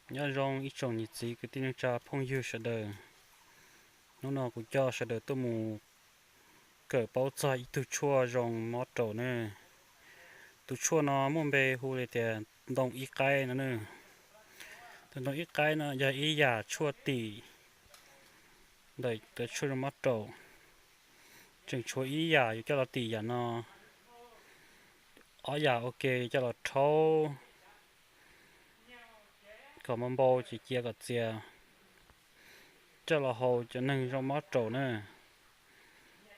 Nyob zoo ib tsoom niam txiv kwv tij neej tsa phooj ywg sawv daws. Hnub no kuv coj sawv daws tuaj mus kawm paub txog ib tug tshuaj zoo mob raum ne. Tus tshuaj no muaj npe hu li tias ntoo ib qaib no ne. Tus ntoo ib qaib no yog ib yam tshuaj tim ntawm cov tshuaj zoo mob raum. Tseem tshuav ib yam yuav coj los tim yam no, ob yam ua ke coj los rhaub kom npau npau ces cia kom txias, coj los haus cov neeg zoo mob raum na.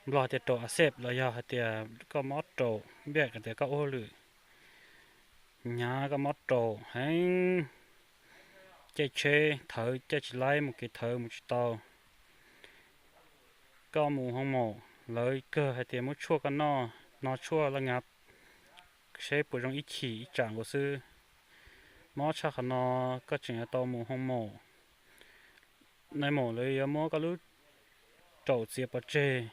Nplog tias raum a xep los yog hais tias koj mob raum, npiaj hais tias koj ua hauj lwm hnyav, koj mob raum heev, caij tsheb thawv caij tsis laib, mus kev thawv mus tsis tau, koj mus hoo maum, lawv kawg hais tias muab tshuaj koj noj, hno tshuaj laj ngav seb puas zoo ib chim ib tsam nkaus xwb. Mob tshaj qhov no, koj tseem yuav tau mus hoo maum. Nai maum lawv yuav muab koj lub raum txiav pov tseg,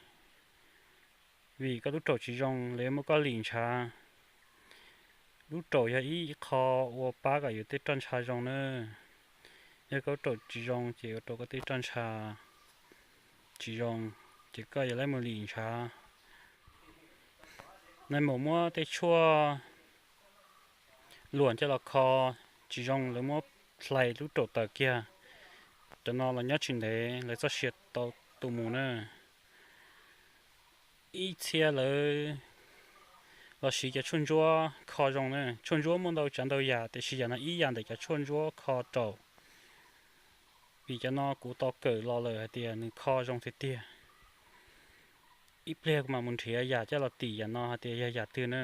vim koj lub raum tsis zoo, lawv yuav muab koj lim ntshav. Lub raum yog ib qho ua pab kom yus tej roj ntsha zoo na. Yog koj lub raum tsis zoo ces ua rau koj tej roj ntsha tsis zoo, ces koj yuav laib mus lim ntshav. Nai maum muab tej tshuaj luam coj los kho tsis zoo, lawv muab hlais lub raum tawm kiag. Cov no los nyob tsis ntev lawv txoj sia tau tu mus na. Ib txhia lawv los siv cov tshuaj ntsuab kho zoo na. Tshuaj ntsuab muaj ntau tsav ntau yam, tiam sis yam no ib yam ntawm cov tshuaj ntsuab kho raum, vim cov no kuv tau kawm los lawm hais tias nws kho zoo tiag tiag. Ib pliag kuv mam mus nrhiav yam coj los tim yam no hais tias yog yam twg na.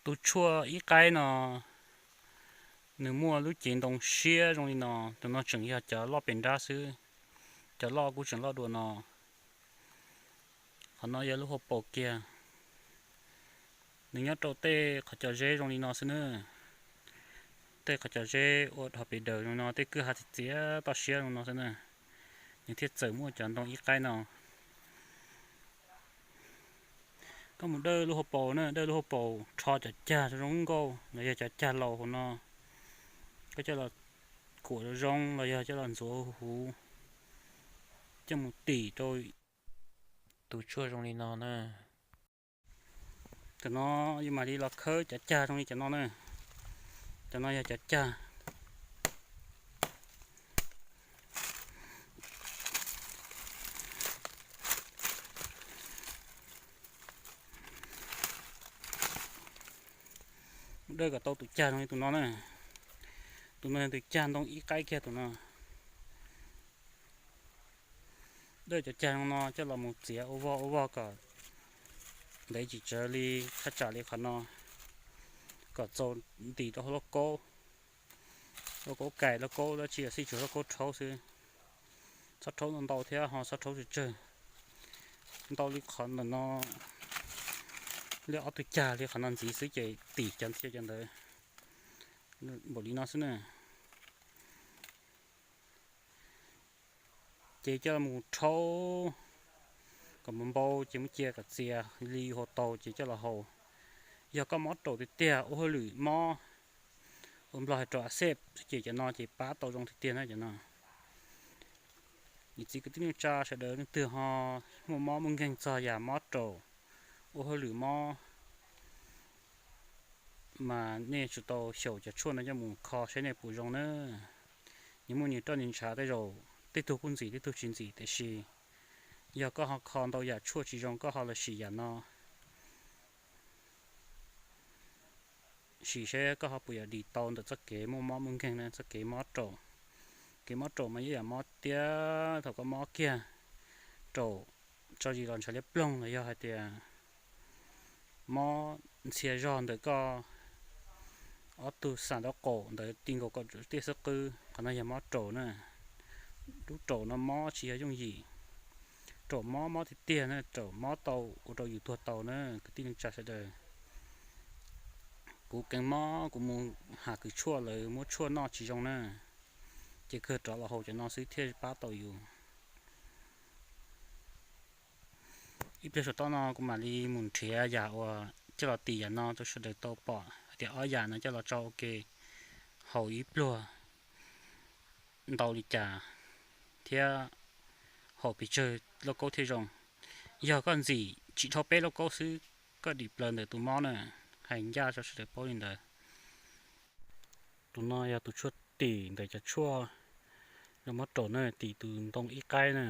Tus tshuaj ib qaib no, nws muaj lub cev ntoo siab zoo li no. Tus no tseem yog cov loj pem nrab xwb, cov loj kuj tseem loj dua no. Qhov no yog lub hauv paus kiag, nws nyob rau tej qhov cov zeb zoo li no xwb na. Tej qhov cov zeb ua dhau pes daws zoo no, tej kwj ha txiav txiav toj siab zoo no xwb na, nws thiaj txawm muaj cov ntoo ib qaib no. Koj mus dawj lub hauv paus na, dawj lub hauv paus rho cov cag zoo zoo nkauj los yog cov cag laus hauv no, koj coj los kuam zoo zoo los yog coj los ntxuav huv, coj mus tim rau tus tshuaj zoo li no na. Tam no yus mam li los khawb cov cag zoo li cov no na. Cov no yog cov cag. Dawj kom tau tus cag zoo li tus no na. Tus no yog tus cag ntoo ib qaib kiag tus no. Dawj cov cag zoo no coj los mus txiav ua vog ua vog kom ntev tsis tsawg li, thaj tsam li qhov no, kom txaus ntim rau hauv lauj kaub, lauj kaub kais, lauj kaub dab tsi los xij, tsuas lauj kaub rhaub xwb. Txhob rhaub ntau ntau thiab ho txhob rhaub tsawg tsawg. Ntau li qhov ntawm no, li ob tug cag li qhov no ntxiv xwb ces tim cov ntxiv cov ntawd npaum li no xwb na. Ces coj mus rhaub kom npau npau ces muab cia kom txias li yus haus tau ces coj los haus. Yog koj mob raum tiag tiag, ua hauj lwm mob, ua nplog hais raum a xep xwb ces cov no ces pab tau zoo tiag tiag na cov no. Niam txiv kwv tij neej tsa sawv daws leej twg ho muaj mob muaj nkeeg txog yam mob raum, ua hauj lwm mob mas nej tsum tau xyaum cov tshuaj no coj mus kho saib nej puas zoo na. Nws muaj nws roj nws ntshav, tej zaum tej tug kuj ntxim tej tug tsis ntxim, tiam sis yog koj ho kho ntau yam tshuaj tsis zoo koj ho los sim yam no, sim seb koj ho puas yuav dim tau ntawm txoj kev muaj mob muaj nkeeg na, txoj kev mob raum. Kev mob raum mas yeej yam mob tiag, thaum koj mob kiag raum tso zis los ntshav liab ploog los yog hais tias mob ntxhia zog ntawm koj ob tug xam ntaub qaum ntawd ti nkaus koj tiaj xub qwb, qhov no yog mob raum na. Lub raum no mob tsis yog yooj yim. Raum mob mob tiag tiag na, raum mob tau ua rau yus tuag tau na kwv tij neej tsa sawv daws. Kuv kheev mob kuv mus ham kws tshuaj lawv muab tshuaj noj tsis zoo na, ces kawg rov los haus cov no xwb thiaj pab tau yus. Ib pliag saum toj no kuv mam li mus nrhiav yam uas Coj los tim yam no rau sawv daws tau pom hais tias ob yam no coj los tso ua ke haus ib pluag ntau li cas thiab haus pes tsawg lauj kaub thiaj zoo. Yog koj ntxim tsis dhau peb lauj kaub xwb, koj dim plaws ntawm tus mob na, hais ncaj rau sawv daws paub li ntawd. Tus no yog tus tshuaj tim ntawm cov tshuaj zoo mob raum na, tim tus ntoo ib qaib na.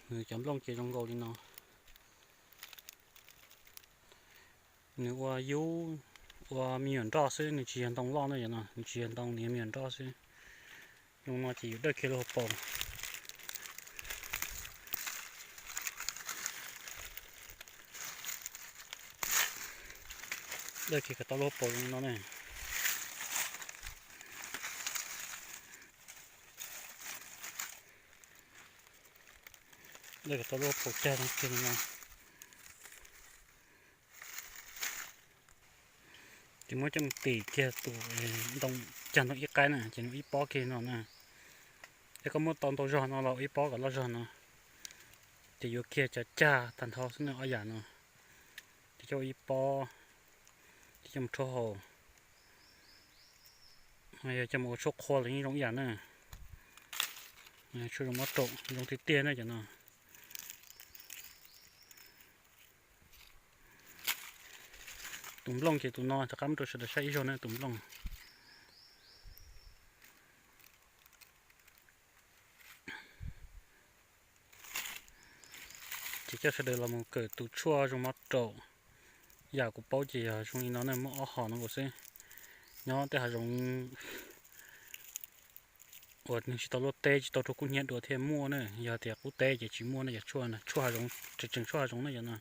Nws cov nplooj ces zoo nkaus li no. Nws ua yub, ua me nyuam nroj xwb, nws tsis yog ntoo loj na, yog no nws tsis yog ntoo, nws yog me nyuam nroj xwb. Zoo no ces yus dawj kiag lub hauv paus. Dawj kiag kom tau lub hauv paus zoo no ne. Dawj kom tau lub hauv paus cag zoo kiag li no. Ces muab coj mus tim kiag tus ntoo, cag ntoo ib qaib na, ces nws ib pob kiag no na. Es koj muab tau ntau zog no los ua ib pob kom loj zog no. Ces yuav kiag cov cag tag nrho xwb na, ob yam no. Ces coj ua ib pob, ces coj mus rhaub haus. Yog coj mus ua tshuaj qhua los yeej zoo ib yam na. Tshuaj zoo mob raum zoo tiag tiag na cov no. Tus nplooj ces tus no rov qab muab rau sawv daws saib ib zaug na tus nplooj. Ces coj sawv daws los mus kawm tus tshuaj zoo mob raum. Yam kuv paub ces yog zoo li no ne, muaj ob hom no nkaus xwb. Nyob tej hav zoov uas nws tsis tau luaj teb, tsis tau raug kub hnyiab dua thiaj muaj na, yog tias qub teb ces tsis muaj na. Yog tshuaj, tshuaj hav zoov, tseem tshuaj hav zoov na yog no.